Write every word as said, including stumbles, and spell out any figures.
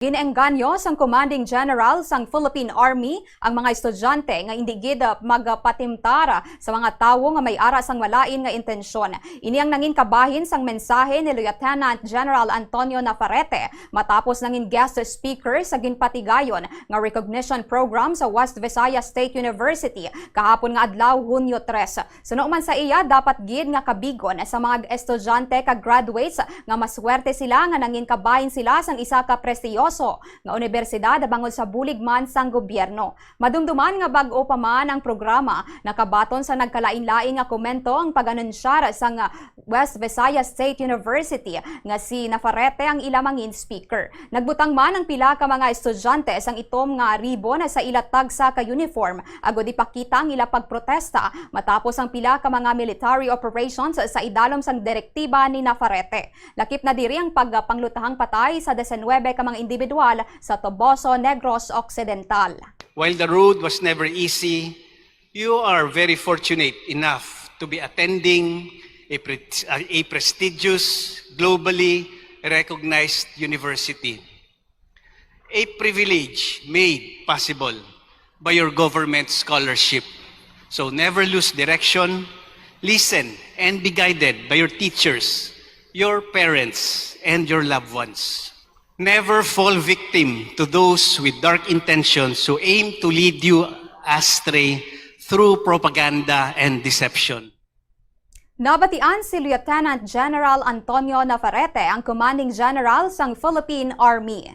Ginaengganyo sang Commanding General sang Philippine Army ang mga estudyante nga indi gid, ah, magapatimtar sa mga tawo nga may ara sang malain nga intensyon. Ini ang nangin kabahin sang mensahe ni Lieutenant General Antonio Navarrete matapos nangin guest speaker sa ginpatigayon nga recognition program sa West Visayas State University kahapon nga adlaw, Hunyo tres. Suno man sa iya, dapat gid nga kabigon sa mga estudyante kag graduates nga maswerte sila nga nangin kabahin sila sang isa ka prestiyoso nga unibersidad bangod sa bulig man sang gobyerno. Madumduman nga bag-o pa man ang programa, nakabaton sa nagkalain-lain nga komento ang pag-anunsyar sang West Visayas State University nga si Navarrete ang ila mangin speaker. Nagbutang man ang pila ka mga estudyante sang itom nga ribon sa ila tagsa ka uniform agud ipakita ang ila pagprotesta matapos ang pila ka mga military operations sa idalom sang direktiba ni Navarrete. Lakip na diri ang pagpanglutahang patay sa diecinuebe ka mga individual sa Toboso, Negros Occidental. While the road was never easy, you are very fortunate enough to be attending a, pre- a prestigious, globally recognized university. A privilege made possible by your government scholarship. So never lose direction, listen, and be guided by your teachers, your parents, and your loved ones. Never fall victim to those with dark intentions who aim to lead you astray through propaganda and deception. Nabatian si Lieutenant General Antonio Navarrete, ang Commanding General sang Philippine Army.